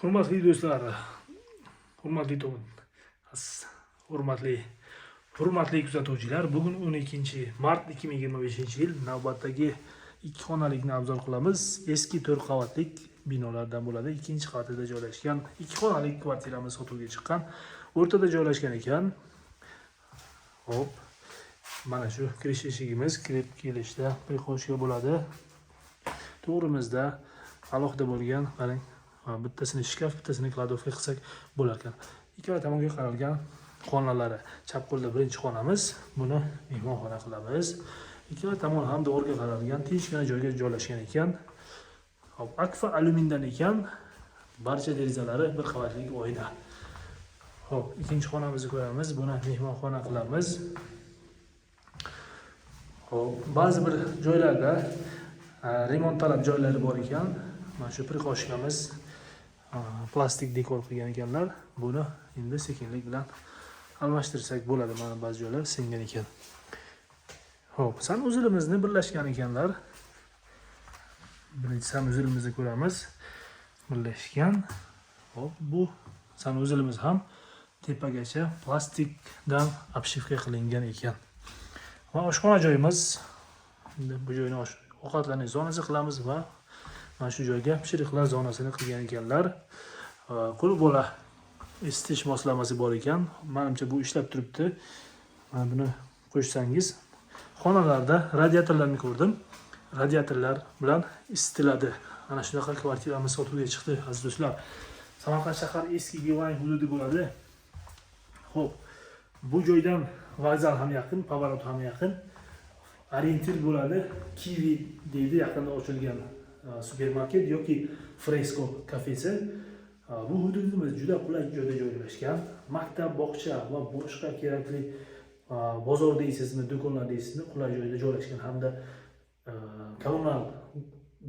Hurmatli do'stlar, hurmatli hurmatli kuzatuvchilar, bugun 12 mart 2025 yil navbatdagi ikki xonalikni обзор qilamiz. Eski 4 qavatlik binolardan bo'ladi. Ikkinchi qavatida joylashgan ikki xonalik kvartiramiz sotuvga chiqqan. O'rtada joylashgan ekan. Hop. Mana shu kirish eshigimiz, kirib kelishda прихожка bo'ladi. To'g'rimizda alohida bo'lgan, qarang, ha, bittasini shkaf, bittasini кладовка qilsak bo'lar ekan. Ikkala tomonga qaralgan xonalari. Chap qo'lda birinchi xonamiz, buni mehmonxona qilamiz. Ikkala tomon ham devorga qaralgan, tinchgina joyga joylashgan ekan. Hop, akfa alyumindan ekan. Barcha derazalari bir qavatli oyna. Hop, ikkinchi xonamizni ko'ramiz. Buni mehmonxona qilamiz. Hop, ba'zi bir joylarda remont talab joylari bor ekan. Mana shu прихожка miz plastik dekor qilgan ekanlar. Buni endi sekinlik bilan almashtirsak bo'ladi. Mana ba'zi joylar singan ekan. Hop, санузел imizni birlashgan ekanlar. Birinchi санузел imizni ko'ramiz. Birlashgan. Hop, bu санузел imiz ham tepagacha plastikdan обшивка qilingan ekan. Va oshxona joyimiz. Endi bu joyni ovqatlanish zonasi qilamiz va mana shu joyga pishiriqlar zonasini qilgan ekanlar. Qo'l bola isitish moslamasi bor ekan. Manimcha, bu ishlab turibdi. Mana buni qo'shsangiz, xonalarda radiatorlarni ko'rdim. Radiatorlar bilan isitiladi. Mana shunaqa kvartiramiz sotuvga chiqdi, aziz do'stlar. Samarqand shahar, eski Gilang hududi bo'ladi. Xo'p, bu joydan vokzal ham yaqin, поворот ham yaqin. Ориентир bo'ladi Kiwi deydi, yaqinda ochilgan supermarket yoki Fresco kafesi. Bu hududimiz juda qulay joyda joylashgan. Maktab, bog'cha va boshqa kerakli bozor deysizmi, do'konlar deysizmi, qulay joyda joylashgan hamda kommunal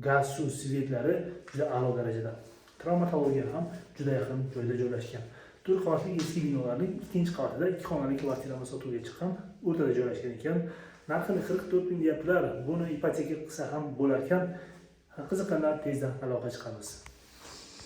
gaz, suv, свет lari juda a'lo darajada. Travmatologiya ham juda yaqin joyda joylashgan. To'rt qavatli eski binolarning ikkinchi qavatida ikki xonali kvartiramiz sotuvga chiqqan, o'rtada joylashgan ekan. Narxini 44 ming deyaptilar. Buni ipoteka qilsa ham bo'lar ekan. Qiziqqanlar tezdan aloqa chiqamiz.